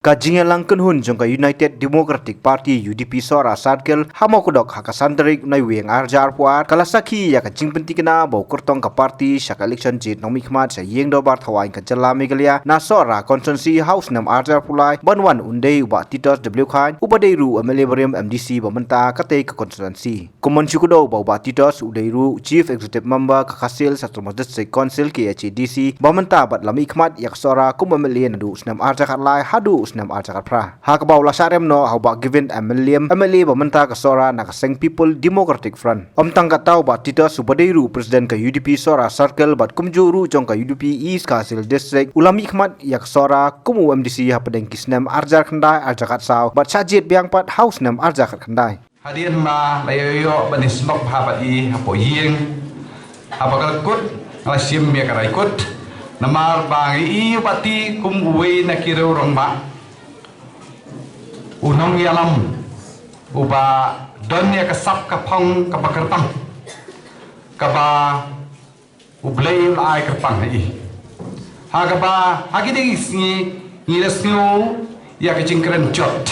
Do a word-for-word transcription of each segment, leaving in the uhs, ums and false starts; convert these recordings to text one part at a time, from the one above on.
Ka jingïalang kynhun jong ka United Democratic Party, U D P, Sohra Circle, ha Mawkdok ha ka san tarik Naiwieng ar hajar arphew ar, ka la sakhi ïa ka jingpyntikna ba u kyrtong ka party sha ka election jied nongmihkhmat sha ïing dorbar thawaiñ ka jylla Meghalaya na Sohra constituency ha u snem ar hajar arphew lai, ban wan un dei u Bah Titos W. Chyne, uba dei ruh u M L A barim M D C ba mynta katei ka constituency. Kum ban shu kdew ba u Bah Titos u dei ruh u Chief Executive Member ka Khasi Hills Autonomous District Council, K H A D C, ba mynta bad la mihkhmat ïa ka Sohra kum u M L A naduh u snem ar hajar khatlai haduh u snem ar hajar khatphra. Ha kaba u la shah rem noh ha u Bah Gavin M. Mylliem, M L A ba mynta ka Sohra na ka seng People Democratic Front. Ym tang katta, u Bah Titos uba dei ruh u President ka U D P Sohra Circle bad kumjuh ruh jong ka U D P East Khasi Hills District, u la mihkhmat ïa ka Sohra kum u M D C hapdeng ki snem ar hajar khyndai ar hajar khatsaw bad shah jied biang pat ha u snem ar hajar khatkhyndai. Hadien ba la ïoh ïoh ban ïasyllok bha bad i hapoh ïing, haba ka la kut nga la shim ïa ka rai kut. Namar ba nga i u Bah Ti kum uwei na ki riew rangbah, u nongïalam uba don ïa ka sap ka phong kaba kyrpang, kaba U Blei u la ai kyrpang ha i. Ha kaba ha kine ki sngi ngi la sngew ïa ka jingkren jot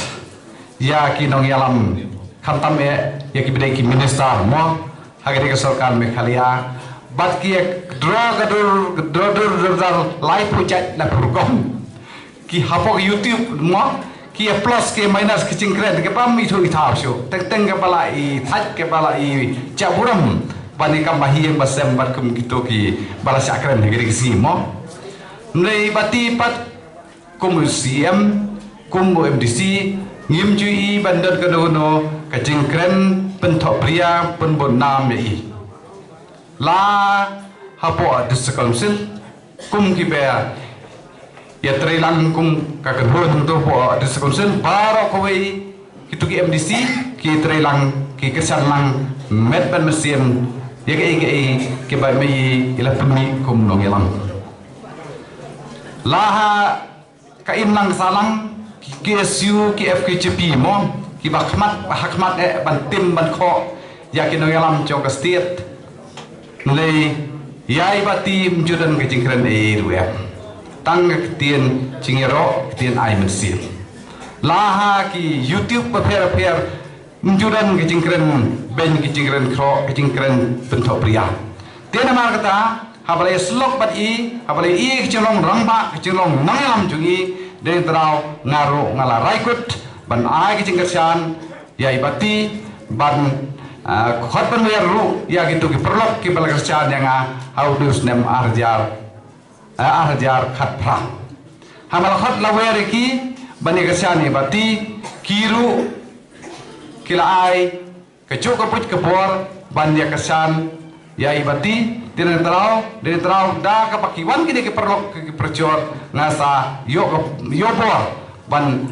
ïa ki nongïalam, khamtam eh ïa kiba dei ki minister mo ha kane ka sorkar Meghalaya, bad ki ïa ka dro ka dur, ka dro dur dur dar laiphew jait laiphew rukom. Ki hapoh YouTube mo, ki plus ki minus ki jingkren, ki bym ithuh ithaw shuh. Teng teng kaba la i thait, kaba la i jah burom ban i kam ba hiang ba sem bad kum kito kiba la shah kren ha kine ki sngi mo. Hynrei Bah Ti pat kum u C M, kum u M D C, ngim ju i ban don kano kano ka jingkren pynthohbria pynbud nam ïa i. La hapoh District Council kum kiba ïatreilang kum ka kynhun hangto hapoh District Council, baroh kawei kito ki M D C ki treilang, ki kyrshan lang met bad mynsiem ïa kaei kaei kiba i mei i la pynmih kum nongïalam. La ha ka imlang ka sahlang, ki K S U, ki F K J P mo, kiba khmat, ha khmat eh ban tim ban khoh ïa ki nongïalam jong ka state. Hynrei ïa i Bah Ti ym ju don ka jingkren ei ruh, tang ka ktien jingïaroh, ktien ai mynsiem. La ha ki YouTube bapher bapher ym ju don ka jingkren beiñ, ka jingkren khroh, ka jingkren pynthohbria. Te namar kata haba la ïasyllok bad i, haba la i ka jinglong rangbah, ka jinglong nongïalam jong i, dei tang nga ruh nga la rai kut ban ai ka jingkyrshan ïa i Bah Ti, ban ah, khot ban wer ruh ïa kito ki paralok kiba la kyrshan ïa nga ha u dei u snem ar hajar, ah, ar hajar khatphra. Haba la khot la wer ïa ki ban ïa kyrshan ïa i Bah Ti, ki ruh ki la ai kajuh ka buit ka bor ban ïa kyrshan ïa i Bah Ti. Te dang trai, dang trai da kaba ki wan kine ki paralok ki, ki parajor, nga sa ïoh ka, ïoh bor ban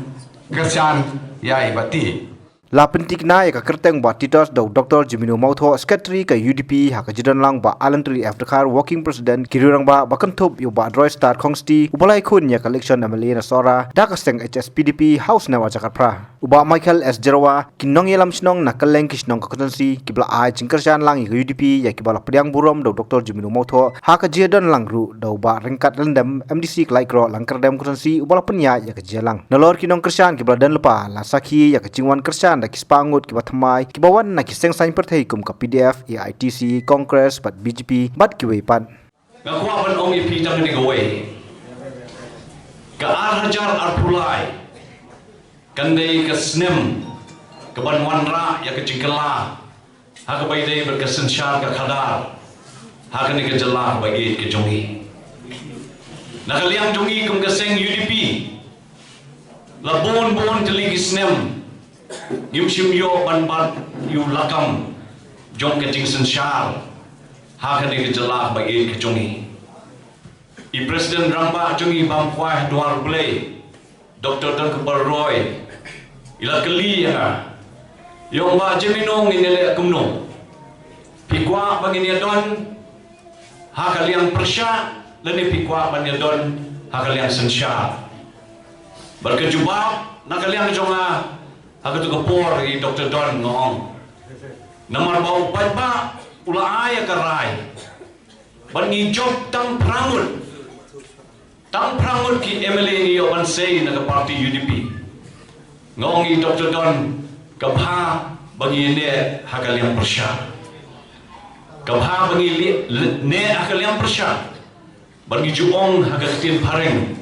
kyrshan ïa i Bah Ti. La pyntikna ïa ka kyrteng Bah Titos da u Doctor Jemino Mawthoh, Secretary ka U D P, ha ka jingdonlang Bah Allantry F Dkhar, Working President ki riew rangbah, ba kynthup ïa u Bah Droystad Khongsiti uba la ïakhun ïa ka election M L A na Sohra da ka seng H S P D P ha u snem ar hajar khatphra. U Bah Michael S Jyrwa, ki nongïalam shnong na kylleng ki shnong ka constituency kiba la ai jingkyrshan lang ïa ka U D P, ïa kiba la pdiang burom da u Doctor Jemino Mawthoh ha ka jingdonlang ruh da u Bah Ryngkat Lyndem, M D C ka Laitkroh Langkyrdem constituency, uba la pynïaid ïa ka jingïalang. Nalor ki nongkyrshan kiba la don lypa, la sakhi ïa ka jingwan kyrshan da ki spah ngut kiba thymmai kiba wan na ki seng saiñ pyrthei kum ka P D F, A I T C, Congress bad B J P bad kiwei pat. Nga kwah ban ong ïa phi tang kane kawei. Ka ar hajar arphew lai kan dei ka snem kaban wanrah ïa ka jingkylla ha kaba ïadei bad ka synshar ka khadar ha kane ka jylla kaba ïeit ka jong ngi. Na ka liang jong ngi kum ka seng U D P, la bun bun tylli ki snem ngim shym ïoh ban bat ïa u lakam jong ka jingsynshar ha kane ka jylla kaba ïeit ka jong ngi. I President Rangbah jong ngi bam kwai ha dwar U Blei, Doctor Donkupar Roy, i la kylli ïa nga, ïa u Bah Jemino ngin ïaleh kumno? Phi kwah ba ngin ïadon ha ka liang pyrshah lane phi kwah ban ïadon ha ka liang synshar? Bad ka jubab na ka liang jong nga ha kato ka por, i Doctor Don, nga ong, namar ba u paidbah u la ai ïa ka rai ban ngi jop tang phra ngut. Tang phra ngut ki M L A ngi ïoh ban sei na ka party U D P. Nga ong ïa i Doctor Don, ka bha ba ngi ïaineh ha ka liang pyrshah. Ka bha ba ngi li-, li-, neh ha ka liang pyrshah. Ba ngi ju ong ha ka ktien phareng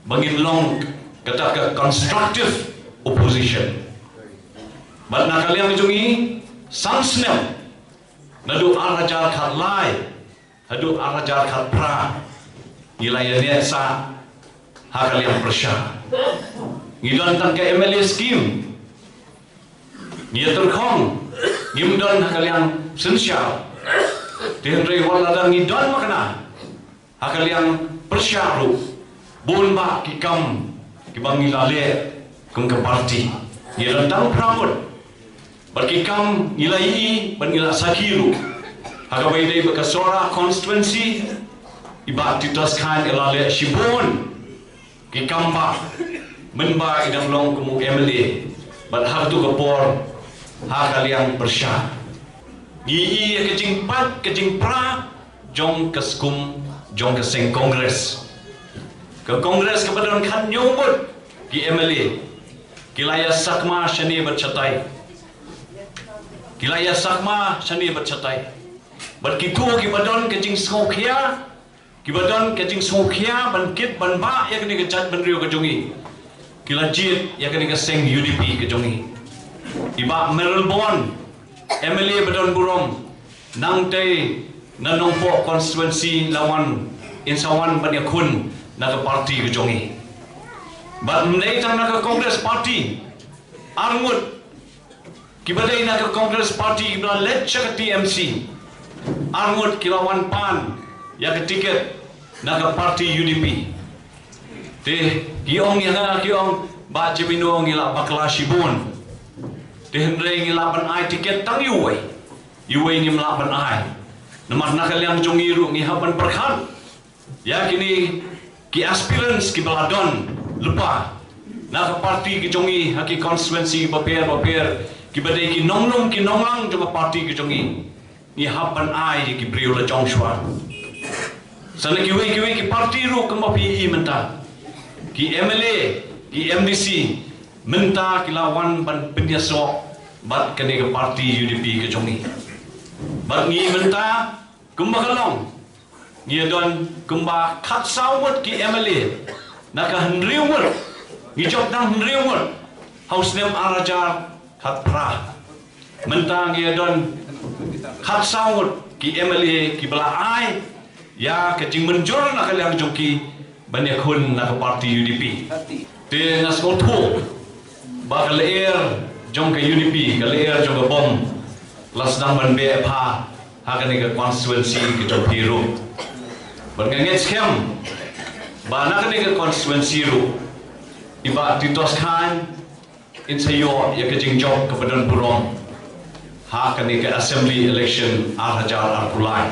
ba ngin long kata ka constructive opposition. Bad na ka liang jong ngi, san snem, naduh ar hajar khatlai haduh ar hajar khatphra, ngi la ïaineh sah ha ka liang pyrshah. Ngi don tang ka M L A scheme. Ngi ïatyrkhong, ngim don ha ka liang synshar. Te hynrei wat lada ngi don makna ha ka liang pyrshah ruh, bun bah ki kam kiba ngi la leh kum ka party. Ngi don tang phra ngut. Bad ki kam ngi la ïohi bad ngi la sakhi ruh. Ha kaba ïadei bad ka Sohra constituency, i Bah Titos Chyne i la leh shibun ki kam bah mynba i dang long kum u M L A. Bad ha katu ka por, ha ka liang pyrshah, ngi ïohi ïa ka jingpait ka jingpra jong ka skum jong ka seng Congress. Ka Congress kaba don khathynñiew ngut ki M L A, ki la ïasakma shane bad shatai. Ki la ïasakma shane bad shatai. Bad kito kiba don ka jingsngewkhia, kiba don ka jingsngewkhia ban kit ban bah ïa kane ka jaitbynriew ka jong ngi, ki la jied ïa kane ka seng U D P ka jong ngi. I Bah Mayralborn, M L A ba don burom, nangtei na Nongpoh constituency la wan, in sa wan ban ïakhun na ka party ka jong ngi. Bad ym dei tang na ka Congress party, ar ngut kiba dei na ka Congress party kiba la leit sha ka T M C, ar ngut ki la wan pan ïa ka ticket na ka party U D P. Te ki ong ïa nga, ki ong, Bah Jemino, ngi la bakla shibun. Te hynrei ngi lah ban ai ticket tang ïa uwei, ïa uwei ngim lah ban ai. Namar na ka liang jong ngi ruh ngi hap ban pyrkhat ïa kine ki aspirants kiba la don lypa na ka party ka jong ngi ha ki constituency bapher bapher, kiba dei ki nonglum ki nonglang jong ka party ka jong ngi. Ngi hap ban ai ïa ki briew la jong shuwa. Sa na kiwei kiwei ki party ruh kumba phi ïohi mynta, ki M L A, ki M D C, mynta ki la wan ban pynïasoh bad kane ka party U D P ka jong ngi. Bad ngi mynta, kumba ka long, ngi ïa don kumba khatsaw ngut ki M L A na ka hynriew ngut. Ngi jop tang hynriew ngut ha u snem ar hajar khatphra. Mynta ngi ïa don khatsaw ngut ki M L A kiba la ai ïa ka jingmynjur na ka liang jong ki ban ïakhun na ka party U D P. Te nga sngewthuh ba ka lyer jong ka U D P, ka lyer jong ka bom, la sdang ban beh bha ha kane ka constituency ka jong phi ruh. Bad nga ngeit skhem ba na kane ka constituency ruh, i Bah Titos Chyne in sa ïoh ïa ka jingjop kaba don burom ha kane ka assembly election ar hajar arphew lai.